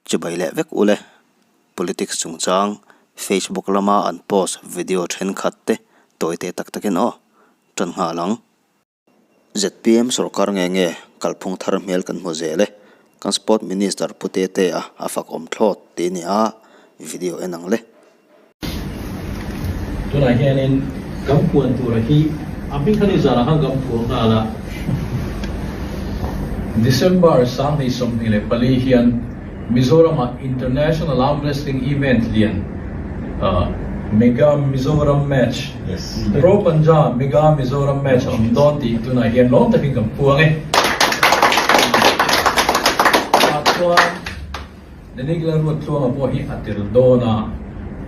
Chibai leh vek ule. Politics chungchang Facebook lama an post video thenkhat te tawite tak takin aw tan nghal ang. Zpm sorkar nge nge kalphung thar hmel kan hmu zel e, kan Sport Minister Pu Tetea a fak awm thlawt tih a ni a, video en ang le. Tunah hianin kan puan tura hi a hming kha ni zanah khan kan phuah nghal a, December 2024 hian Mizoramah International Arm Wrestling Event lian Mega Mizoram Match, Pro Panja Mega Mizoram Match a awm dawn tih tunah hian lawm takin kan puang e. Tah chuan Nenigla Ruattluanga pawh hi a tel dawn a,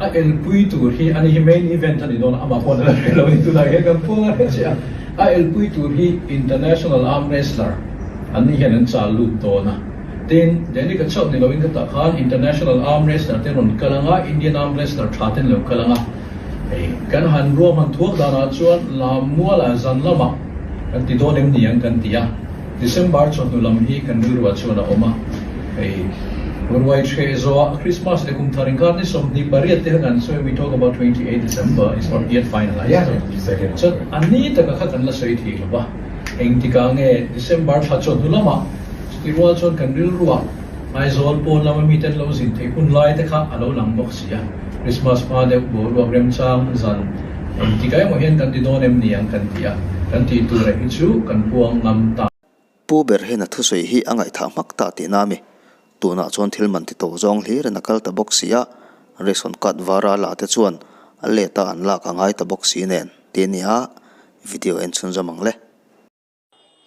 a elpui tur hi ani hi main event a ni dawn a, amah pawh a la hre lo a ni tunah hian kan puang a hre chiah a, a elpui tur hi International Arm Wrestler an ni hian an chal lut dawn a. Tin, Delhi ka chauh ni loin ka tah khan International Arm Wrestler te rawn kal ang a, Indian Arm Wrestler tha ten lo kal ang a. Hei, kan han ruahman thuak danah chuan Lammuala zan lamah kan ti dawn em ni ang kan ti a. December chawhnu lam hi kan rilruah chuan a awm a. Hei, ruai hreh zawhah Christmas leh kum thar inkar ni 28 te kha kan sawi, we talk about 28 December, it's not yet finalized. Chuan a ni taka kha kan la sawi thei lo va, engtikah nge December thla chawhnu lamah, Chutih rual chuan kan rilruah Aizawl pawn lama miten lo zin theih hun lai te kha a lo lang bawk si a. Christmas hma deuh boruak remchang zan engtik ah emaw hian kan ti dawn em ni ang kan ti a, kan tih tur eh hi chu kan puang ngam ta. Pu ber hian a thusawi hi a ngaihthah hmak ta tihna a mi. Tunah chuan thil man ti to zawng hlir in a kal ta bawk si a, ration card vara la te chuan a let a an lak a ngai ta bawk si nen tih a ni a, video en chhunzawm ang le.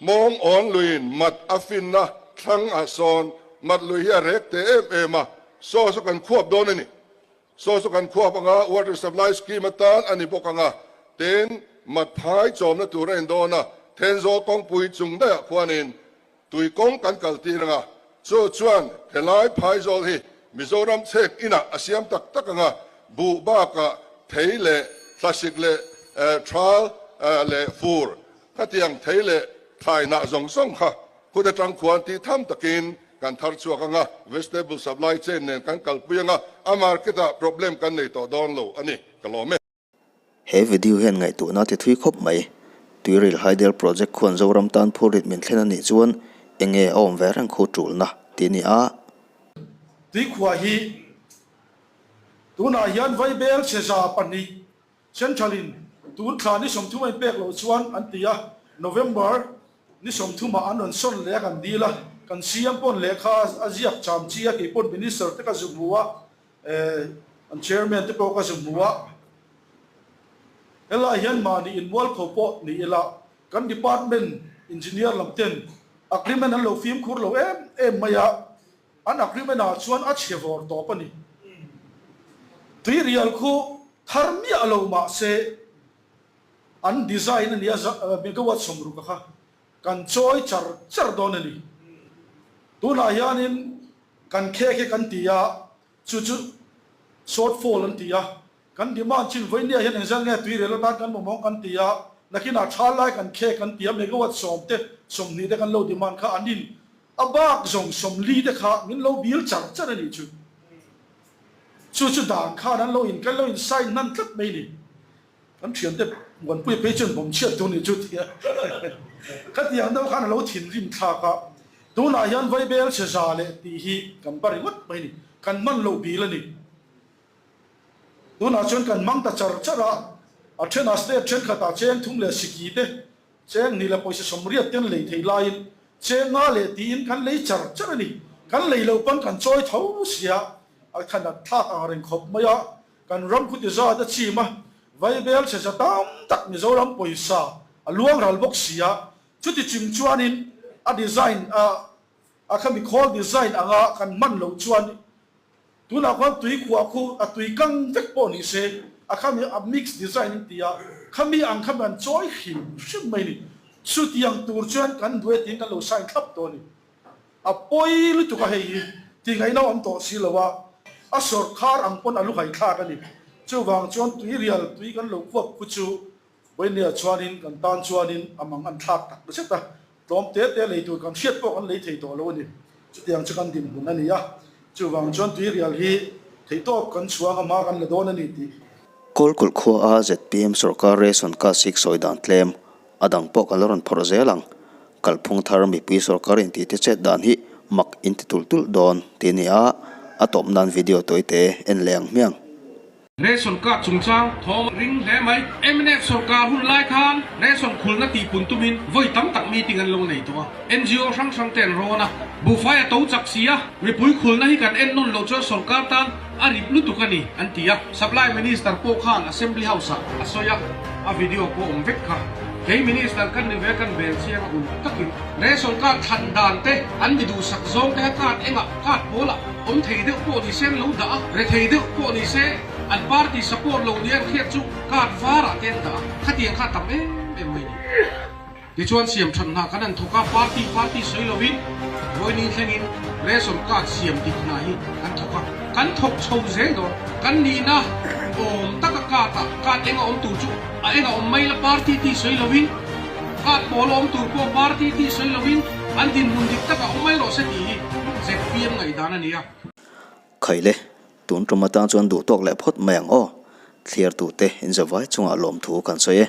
Mawng awn luiin mat a finna thlang ah sawn mat lui hi a rek teh em em a, saw saw kan khuap dawn a ni. Saw saw kan khuap anga water supply scheme atan a ni bawk anga, tin mat phai chawmna tur a in dawn a, Thenzawl kawngpui chung daih ah khuanin tui kawng kan kal tir anga, chu chuan helai phaizawl hi Mizoram chhek inah a siam tak tak anga, buh bakah thei leh thlasik leh thal leh fur Khatiang thei leh thlai hnah zawng zawng kha khut atang khuan tih tham takin kan thar chhuak ang a, vegetable supply chain nen kan kalpui ang a, a market ah problem kan nei tawh dawn lo a ni, ka lawm e. He video hian ngaihtuahna a ti thui khawp mai. Tuiril Hydel Project khuan Zoram tan phurrit min thlen a nih chuan enge a awm ve reng khu tulna tih a ni a. Tuikhuah hi tunah hian Vaibel chhe 200 Central in tun thla ni 30 a inpek loh chuan an ti a, November ni 30 ah an rawn sawn leh a kan dil a, kan CM pawn lehkha a ziak cham chi a, kei pawn Minister te ka zu hmu a, an Chairman te pawh ka zu hmu a, helai hian mahni inmualpho pawh ni ila kan Department Engineer lam ten agreement an lo fimkhur lo em em mai a, An agreement ah chuan a chhe vawr tawp a ni. Tuirial khu thar miah lo mah se an design a nia megawatt 60 kha kan chawi char char dawn a ni. Tunah hianin kan khek hi kan ti a, chu chu short fall an ti a, kan demand chin vawinia hian engzat nge tuirial atan kan mamawh kan ti a, nakinah tha lai kan khek kan ti a, megawatt 10 te 20 te kan lo demand kha an in A bak zawng 40 te kha min lo bil char char a nih chu. Chu chu dan khan an lo in kan lo in sign hnan tlat mai ni. Kan thiante Muanpuia phei chuan bawm chhiat tur nih chu tia. Khatiang deuh khan a lo thinrim thlak a. Tunah hian Vaibel chhe za leh tih hi kan ba ringawt mai ni. Kan hman loh bil a ni. Tunah chuan kan hmang ta char char a. A thenah state thenkhatah cheng thum leh siki te Cheng hnih leh pawisa 80 ten lei thei laiin cheng nga leh tiin kan lei char char a ni. Kan lei loh pawn kan chawi tho sia, a khan a thlak ang reng khawp mai a. Kan ram khuti zat a chim a, Vaibel chhe za tam tak Mizoram pawisa a luang ral bawk sia. Chuti ching chuanin a design a a khami khawl design anga kan hman loh chuan Tunah khuan tui khuah khu a tui kang vek pawh ni se, a khami a mix design an ti a, khami ang khami an chawi hrim hrim mai ni. Chutiang tur chuan kan duh e tiin kan lo sign thlap tawh a ni. A pawi lutuk a hei hi ti ngaihna awm tawh si lo a, a sawrkhar ang pawn a lu haithlak a ni. Chuvang chuan tuirial tui kan lo khuap khu chu Vawinia chuanin kan tan chuanin a mang an thlak tak zet a, tlawm te te lei tur kan hriat pawh kan lei thei tawh lo a ni. Chutiang chu kan dinhmun a ni a. Chuvang chuan tuirial hi theihtawp kan chhuang a hma kan la dawn a ni tih. Kawlkulh khua a zpm sorkar ration card sik sawi dan tlem a dang pawh kan la rawn phawrh zel ang. Kalphung thar mipui sorkar intih te chet dan hi mak inti tulh tulh dawn tih a ni a, a tawp nan video tawite en leh ang hmiang. Ration card chungchang thawm ring hle mai. Mnf sorkar hun lai khan ration khulna tihpun tumin vawi tam tak meeting an lo nei tawh a. NGO hrang hrang te an rawn a. Buhfai a to chak si a, mipui khulna hi kan en nawn loh chuan sorkar tan a rip lutuk a ni, an ti a. Supply Minister pawh khan Assembly House ah a sawi a, a video pawh awm vek kha. Kei Minister kan ni ve kan bel chiang a ulh takin ration card thlan dan te an mi duhsak zawng te kha card engah card pawlah awm thei deuh pawh ni se an lo dah a, rethei deuh pawh ni se an party support lo nia an hriat chu card varah te an dah a, khatiang kha a tam em em mai ni. Tichuan siam that hna kan han thawk a, party party sawi lovin vawiin thlengin ration card siam dik hna hi kan thawk a, kan thawk chho zel dawn. Kan nihna awm taka card ah card eng a awm tur chu a eng a awm mai la, party tih sawi lovin card pawl a awm tur pawh party tih sawi lovin an dinhmun dik takah awm mai rawh se tih hi zpm ngaihdan a ni a. Khaile, tun tum atang chuan duh tawk leh phawt mai ang aw. Thliartute inzavai chungah lawmthu kan sawi e.